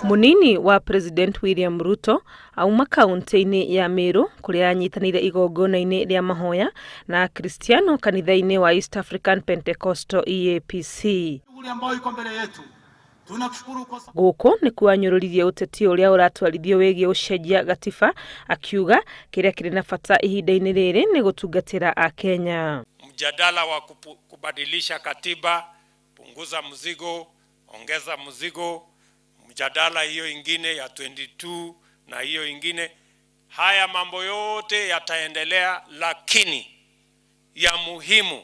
Mũnini wa President William Ruto auma kaunti-inĩ ya Meru kũrĩa anyitanĩire igongona-inĩ rĩa mahoya na Akristiano kanitha-inĩ wa East African Pentecostal EAPC. Gũkũ nĩkuo anyũrũririe ũteti ũrĩa ũratwarithio wĩgiĩ gũcenjia gatiba akiuga kĩrĩa kĩrĩ na bata ihinda-inĩ rĩrĩ nĩ gũtungatĩra Akenya. Mjadala wa kubadilisha katiba, punguza mzigo, ongeza mzigo, mjadala hiyo ingine ya 22 na hiyo ingine, haya mambo yote yataendelea, lakini ya muhimu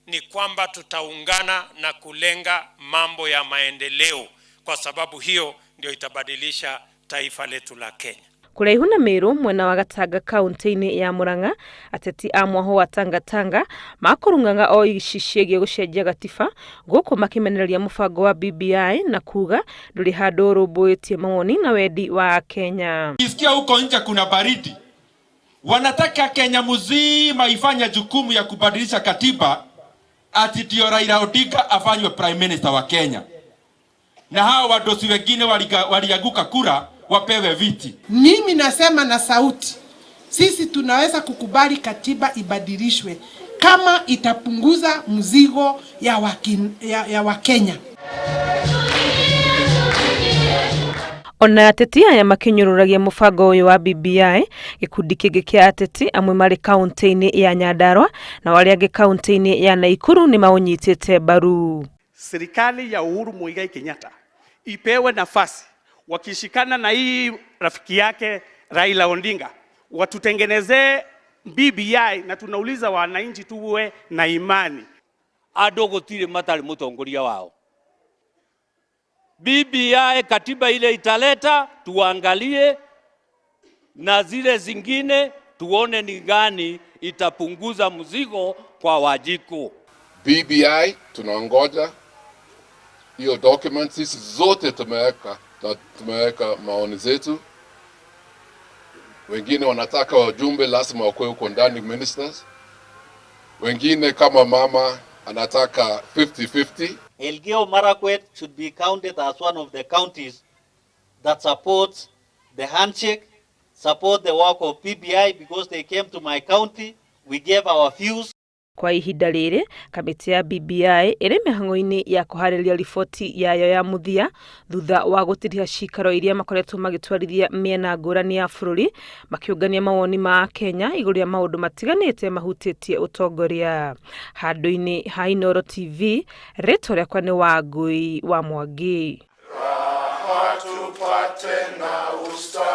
ni kwamba tutaungana na kulenga mambo ya maendeleo, kwa sababu hiyo ndio itabadilisha taifa letu la Kenya. Kũraihu na Meru mwena wa Gatanga kaunti-inĩ ya Murang'a, ateti a mwaho wa Tangatanga makũrung'ang'a o ici ciĩgiĩ gũcenjia gatiba gũkũ makĩmenereria mũbango wa BBI na kuga ndũrĩ handũ ũrũmbũĩtie mawoni na wendi wa Akenya. Ukisikia huko nje kuna baridi, wanataka Kenya mzima ifanye jukumu ya kubadilisha katiba ati ndio Raila Odinga afanywe prime minister wa Kenya, na hao wadosi wengine walianguka kura wapewe viti. Mimi nasema na sauti, sisi tunaweza kukubali katiba ibadilishwe kama itapunguza mzigo ya Wakenya. Ona ateti aya makĩnyũrũragia mũbango ũyũ wa BBI, gĩkundi kĩngĩ kĩa ateti amwe marĩ kaunti-inĩ ya Nyandarua na arĩa angĩ kaunti-inĩ ya Nakuru nĩ maũnyitĩte mbaru. Serikali ya Uhuru Muigai Kenyatta ipewe nafasi, wakishikana na hii rafiki yake Raila Odinga watutengenezee BBI, na tunauliza wananchi tuwe na imani. Andũ gũtirĩ matarĩ mũtongoria wao. BBI katiba ile italeta tuangalie, na zile zingine tuone ni gani itapunguza mzigo kwa Wanjiku. BBI tunaongoja hiyo document, sisi zote tumeweka na tumeweka maoni zetu. Wengine wanataka wajumbe lazima wakuwe huko ndani ministers, wengine kama mama anataka 50-50. Elgeyo Marakwet should be counted as one of the counties that supports the handshake, support the work of BBI because they came to my county, we gave our views. Kwa ihinda rĩrĩ, kamĩtĩ ya BBI ĩrĩ mĩhang'o-inĩ ya kũharĩria riboti yayo ya mũthia thutha wa gũtiriha cikaro iria makoretwo magĩtwarithia mĩena ngũrani ya bũrũri makĩũngania mawoni ma Akenya igũrũ rĩa maũndũ matiganĩte mahutĩtie ũtongoria. Handũ-inĩ ha Inooro TV, rĩtwa rĩakwa nĩ Wangũi wa Mwangi. Tupate na ustawi.